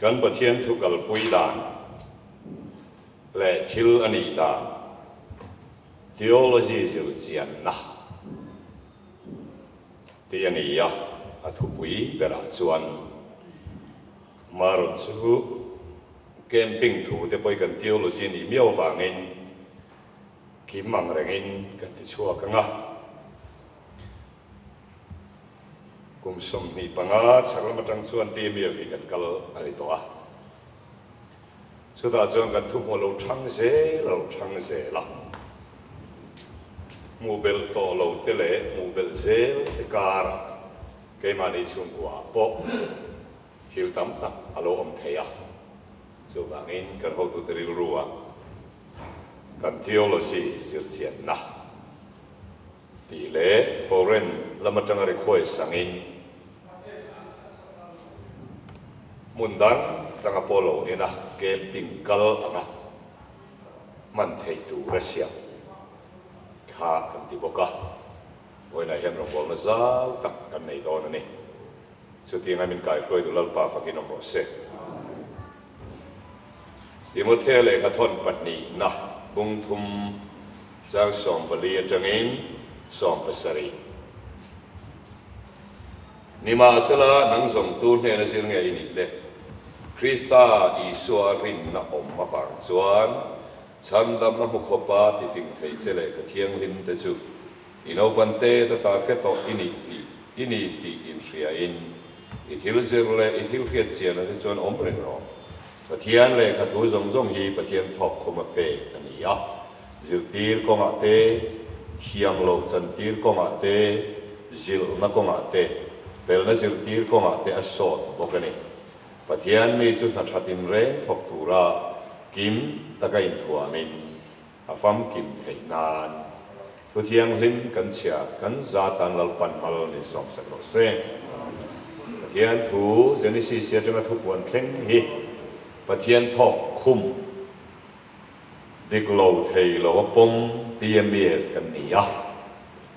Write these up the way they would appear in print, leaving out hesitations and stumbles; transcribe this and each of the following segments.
Kan Pathian thu kalpui dan leh thil a nih dan, theology zir chianna tih a ni a, a thupui berah chuan marawt chu camping thu te pawh hi kan theology a nih miau avangin kim ang rengin kan ti chhuak ang a. Kum 25 chhak lam atang chuan TMF hi kan kal a ni tawh a. Chutah chuan kan thuhmawh lo thang zel a lo thang zel a. Hmuh belh tawh lo te leh hmuh belh zel te karah keimahni chhungkuaah pawh thil tam tak a lo awm thei a. Chuvangin kan hotute rilruah kan theology zirchianna Tih leh foreign lam atanga request angin hmun dang danga pawh lo en a, camping kal anga hman theih tur a siam kha kan ti bawk a. Vawiinah hian rawngbawlna zau tak kan nei dawn a ni. Chutianga min kaihruaitu Lalpa fakin awm rawh se. Timothea lehkhathawn pahnihna bung thum chang 14 atangin 70. Nimahsela, nang zawngtu hnena zir nge i nih le? Krista Isua rinna awm avang chuan chhandamna hmu khawpa tifing thei che lehkha thianghlim te chu i naupan te ta ta hre tawh i nih tih i ni tih inhriain i thil zir leh i thil hriat chianna te chuan awm reng rawh. Pathian lehkha thu zawng zawng hi Pathian thawk khuma pek a ni a, zirtir kawngah te, thiam loh chantir kawngah te, zilhna kawngah te, felna zirtir kawngah te a sawt bawk a ni. Pathian mi chu hna tha tinreng thawk tura kim taka inthuamin a famkim theih nan Thu thianghlim kan chhia kan za tan Lalpan mal min sawmsak rawh se. Pathian thu Genesis atanga thupuan thleng hi Pathian thawk khum dik lo thei lo a pawm TMEF kan ni a,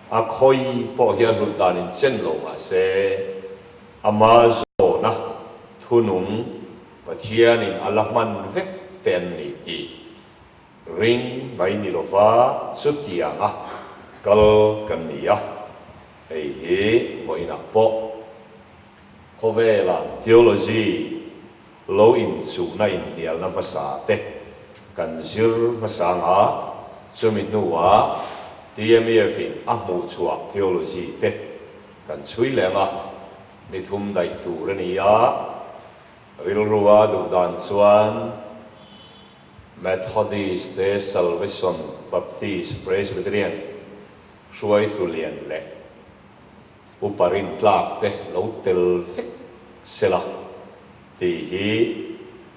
a khawi pawh hi a hlut dan in chen lo mah se ama zawna thunung Pathianin a la hman vek te an ni tih Ring mai ni lova chutianga kal kan ni a, hei hi vawiinah pawh khawvela theology lo inchuhna inhnialna hmasa te kan zir hmasa ang a, chumi hnuah TMEF in a hmuhchhuah theology te kan chhui leh ang a, ni thum daih tur a ni a, rilrua duh dan chuan. Methodist te Salvation Baptist Presbyterian hruaitu lian leh upa rintlak te lo tel vek sela tih hi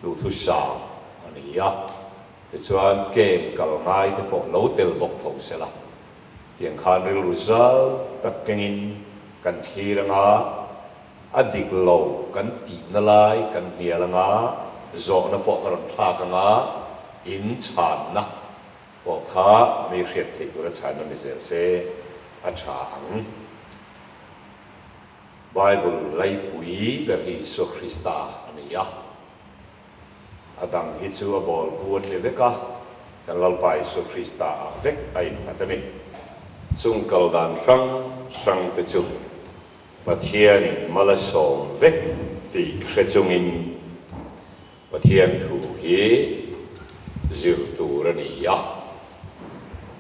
duhthusam a ni a. Tichuan camp kal ngai te pawh lo tel bawk tho sela tiang khan rilru zau tak kengin kan thlir anga A dik lo kan tihna lai kan hnial anga, zawhna pawh ka rawn thlak anga, in chhanna pawh kha mi hriat theih tura chhanna ni zel se a tha ang. Bible laipui ber hi Isua Krista a ni a. A dang hi chu a bawl pu an ni vek a, kan Lalpa Isua Krista ah vek a innghat a ni. Chung kal dan hrang hrang te chu Pathianin mal a sawm vek tih hre chungin Pathian thu hi zir tur a ni a.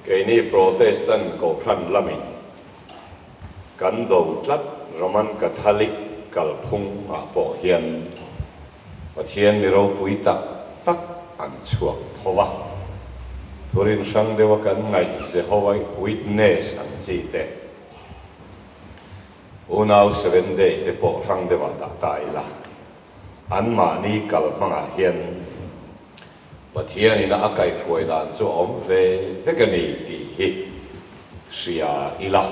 Keini Protestant Kohhran lamin kan do tlat Roman Catholic kalphung ah pawh hian Pathian mi ropui tak tak an chhuak tho va. Thurin hrang deuha kan ngaih Jehovah Witness ang chi te, Unau Seven Day te pawh hrang deuhah dah ta ila, anmahni kal hmangah hian Pathianina a kaihhruai dan chu a awm ve vek a ni tih hi hria ila,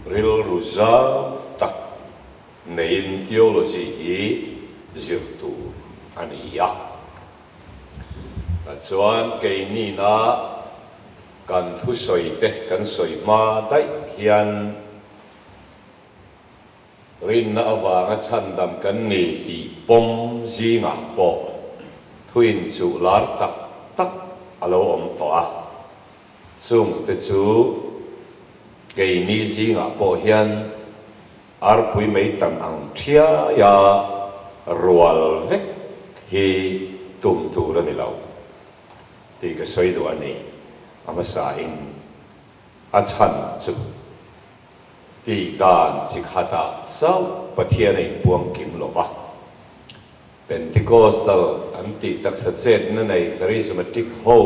rilru zau tak neiin theology hi zir tur a ni a. Chuan keinina Kan thusawi te kan sawi hma daih hian Rinna avanga chhandam kan ni tih pawm zingah pawh thu inchuh lar tak tak a lo awm tawh a. Chungte chu keini zingah pawh hian arpui mei tan ang thiaia rual vek hi tum tur a ni lo tih ka sawi duh a ni. A hmasain a chhan chu tih dan chi khatah chauh Pathian a inpuang kim lo va. Pentecostal an tih taksa chetna nei charismatic ho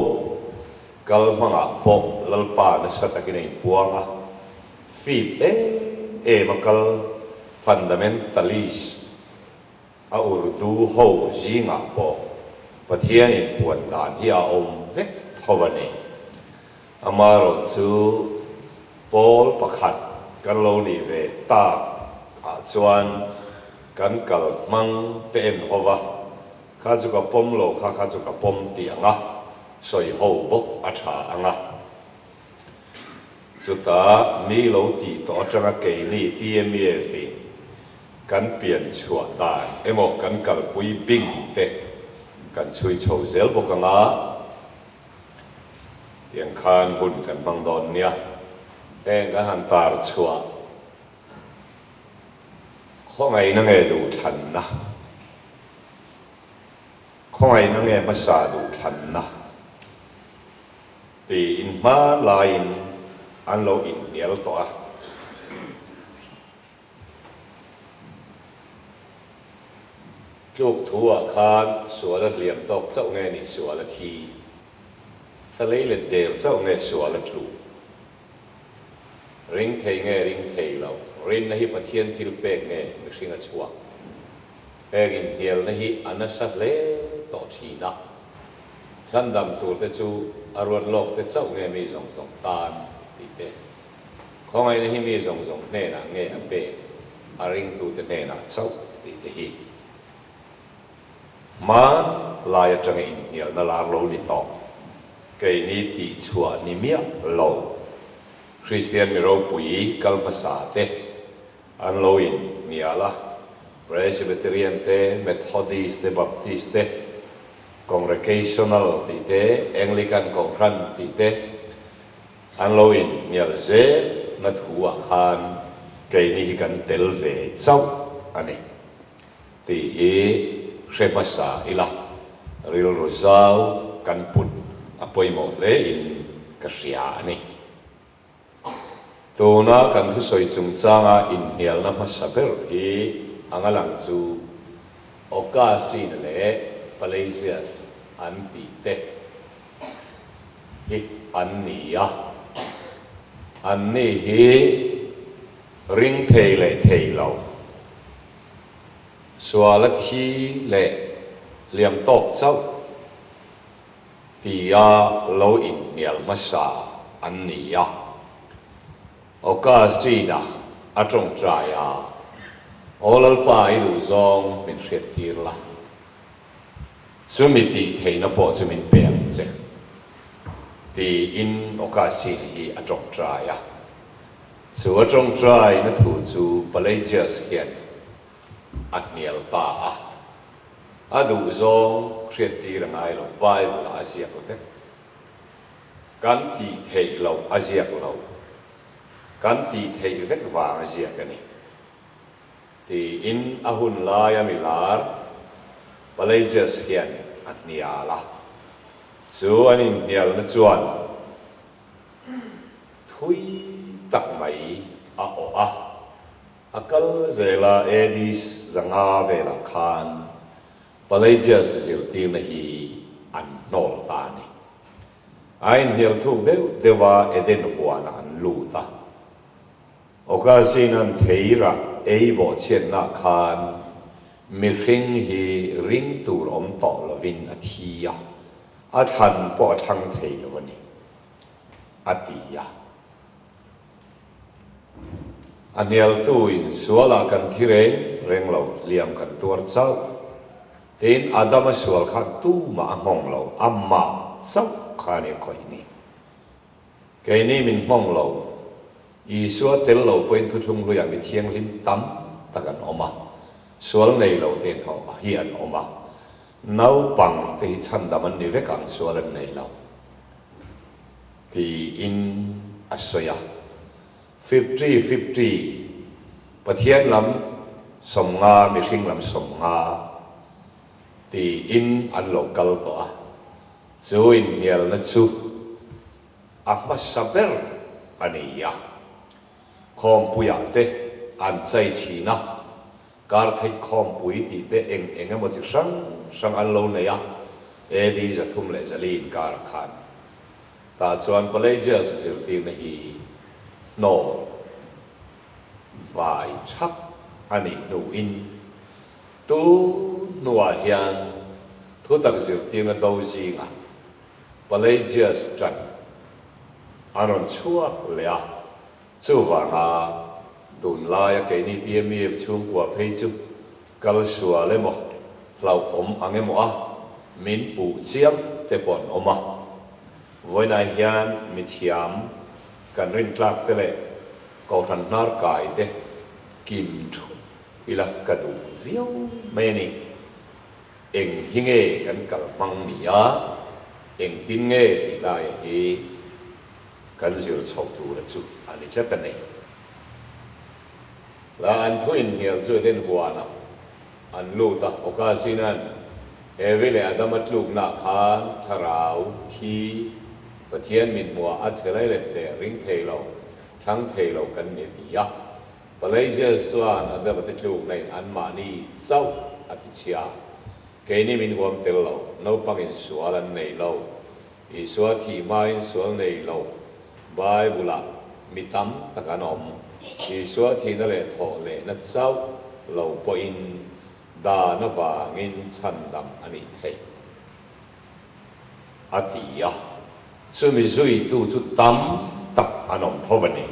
kal hmangah pawh Lalpa nasa takin a inpuang a, fip em em a kal fundamentalist a Urdu ho zingah pawh Pathian inpuan dan hi a awm vek tho a ni. Amaherawh chu pawl pakhat kan lo nih ve tak ah chuan kan kal hmang te en ho va, kha chu ka pawm lo, kha kha chu ka pawm tih ang a, sawi ho bawk a tha ang a. Chutah mi lo tih tawh atanga keini TMEF in kan pian chhuah dan emaw kan kalpui bing te kan chhui chho zel bawk ang a, tiang khan hun kan hmang dawn nia. Heng kan han tar chhuah Khawngaihna nge duhthlanna? Khawngaihna nge hmasa duhthlanna? Tiin hma laiin an lo inhnial tawh a. Tluk thu-ah khan sual a hliam tawk chauh nge nih sual a thi? Salei let der chauh nge sual a tlu? Ring thei nge ring thei lo? Rinna hi Pathian thil pek nge mihring a chhuak? Heng inhnialna hi a nasa hle tawh thin a. Chhandam turte chu a ruat lawk te chauh nge mi zawng zawng tan tih te. Khawngaihna hi mi zawng zawng hnenah nge a pek a ringtute hnenah chauh tih te hi. Hman lai atanga inhnialna lar lo ni tawh. Keini tih chhuah ni miah lo. Kristian mi ropui kal hmasa te an lo in hnial a, Presbyterian te, Methodist te, Baptist te, Congregational tih te, Anglican Kohhran tih te an lo in hnial zel na thu ah khan keini hi kan tel ve chauh a ni. Tih hi hre hmasa ila, rilru zau kan put a pawimawh hle in ka hria a ni. Tuna kan thusawi chungchanga inhnialna hmasa ber hi anga lang chu Augustine leh Pelagius an tih te hi an ni a. Anni hi ring thei leh thei lo. Suala thi leh hliam tawk chauh tia lo inhnial hmasa an ni a. Augustine-a a tawngtai a, Aw Lalpa i duhzawng min hriattir la, chumi tih theihna pawh chu min pe ang che, tiin Augustine hi a tawngtai a. Chu a tawngtaina thu chu Pelagius hian a hnial ta a, a duhzawng hriattir a ngai lo, Bible-ah a ziak vek. Kan tih theih loh a ziak lo, kan tih theih vek vang a ziak a ni, tiin a hun laia mi lar Pelagius hian a hnial a. Chu an inhnialna chuan Thui tak mai a awh a, a kal zel a AD 500 velah khan Pelagius zirtirna hi an hnawl ta a ni. A inhnial thuk deuh deuh a Eden huanah an lut a, Augustine-a'n theirah ei bawhchhiatnaah khan mihring hi ring tur awm tawh lovin a thi a, a thlan pawh a thlang thei lo a ni. a ti a. A hnialtu in sualah kan thi reng reng lo, hliam kan tuar chauh. Tin, Adama sual khan tumah a nghawng lo, amah chauh kha a ni a khawih ni. Keini min nghawng lo, Isua tel lo pawhin thuthlung hluiah mi thianghlim tam tak. tak an awm a, sual nei lo te hi an awm a, naupang te hi chhandam an ni vek ang sual an nei lo tiin a sawi a. Fifty fifty, Pathian lam 50, mihring lam 50 tiin an lo kal tawh a, chu inhnialna chu a hmasa ber a ni a. Khawmpuiah te an chai thin a, kar theih khawmpui tih te eng eng emaw chi hrang hrang an lo nei a, AD 304 inkarah khan. Tah chuan Pelagius zirtirna hi hnawl vai thak a nih hnuin tu hnuah hian thutak zirtirna do zingah Pelagius ṭan a rawn chhuak leh a, chuvanga tunlaia keini TMEF chhungkua phei chu kal sual emaw, hlauhawm ang emaw a min puh chiam te pawh an awm a. Vawiinah hian mithiam kan rintlak te leh kohhran hnar kai te kim thup ila ka duh viau mai a ni. Eng hi nge kan kal hmang ni a, engtin nge tih laia hi kan zir chhoh tura chu a ni tlat a ni. La an thu inhnial chu Eden huanah an lut a, Awkazina'n Evi leh Adama tluknaah khan thlarau, thi, Pathian min hmuah a che lai let teh ring thei lo, thlang thei lo kan ni a ti a. Pelagius chuan Adama te tlukna in anmahni chauh a ti chhia. Keini min huam tel lo, naupangin sual an nei lo. Isua thih hmain sual nei lo Bible-ah mi tam tak an awm. Isua thihna leh thawh lehna chauh lo pawhin dan avangin chhandam a nih theih, a ti a. Chumi zuitu chu tam tak an awm tho a ni.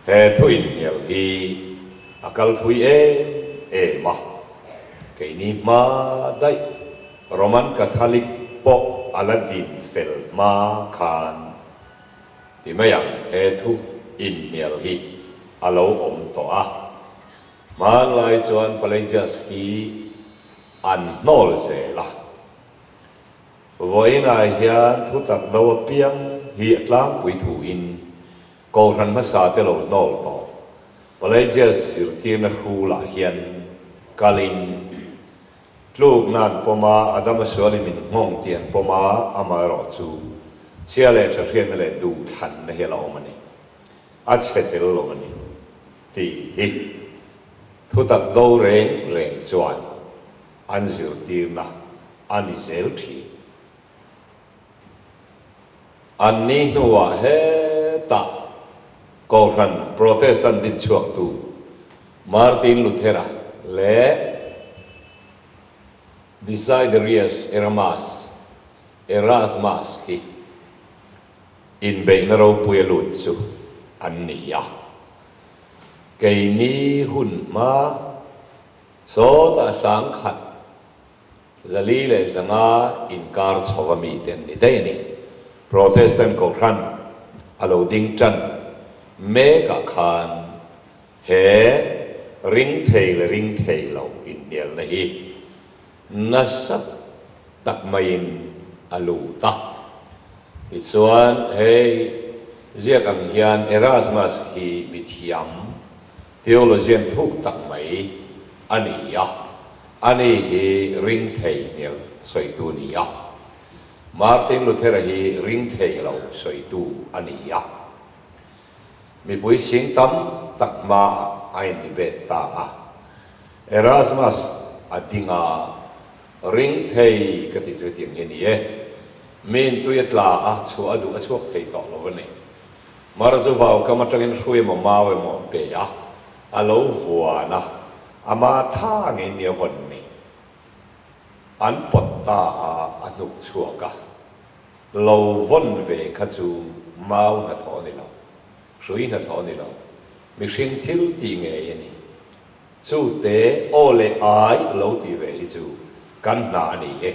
He thu inhnial hi a kal thui em em a, keini hma daih Roman Catholic pawh a la din fel hma khan ti mai ang he thu inhnial hi a lo awm tawh a. Hmanlai chuan Pelagius hi an hnawl zel a. Vawiinah hian thutak do apiang hi a tlangpui thuin Kohhran hmasa te lo hnawl tawh. Pelagius zirtirna hrulah hian kalin tlukna an pawm a, Adama sualin min nghawng tih an pawm a, amaherawhchu chhia leh tha hriatna leh duhthlanna hi a la awm a ni. A chhe tel lo a ni tih hi thutak do reng reng chuan an zirtirna a ni zel thin. An ni hnuah hetah Kohhran Protestant din chhuaktu Martin Luthera leh Desiderius Eramas, Erasmus, hi inbeihna ropui a lut chu an ni a. Keini hun hma sawtah 1000 405 inkar chhova mite an ni daih a ni. Protestant Kohhran a lo ding tan mekah khan he ring thei leh ring thei lo inhnialna hi nasa tak maiin a lut a. Tichuan hei ziak ang hian Erasmus hi mithiam theologian thuk tak mai a ni a. Ani hi ring thei hnial sawitu a ni a. Martin Luthera hi ring thei lo sawitu a ni a. Mipui sing tam tak hmaah a in-debate ta a. Erasmus a ding a, Ring thei ka ti chu hetiang hi a ni e. Miin tui a tla a, chhuah a duh a chhuak thei tawh lo a ni. Mara chu vaukam atangin hrui emaw mau emaw a pe a, a lo vuan a. Ama tha ngei nia vawn ni. An pawt ta a, a hnuk chhuak a. Lo vawn ve kha chu mau hnathawh a ni lo, hrui hnathawh a ni lo, mihring thil tih ngei a ni. Chu te aw leh ai lo tih ve hi chu kan hna a ni e.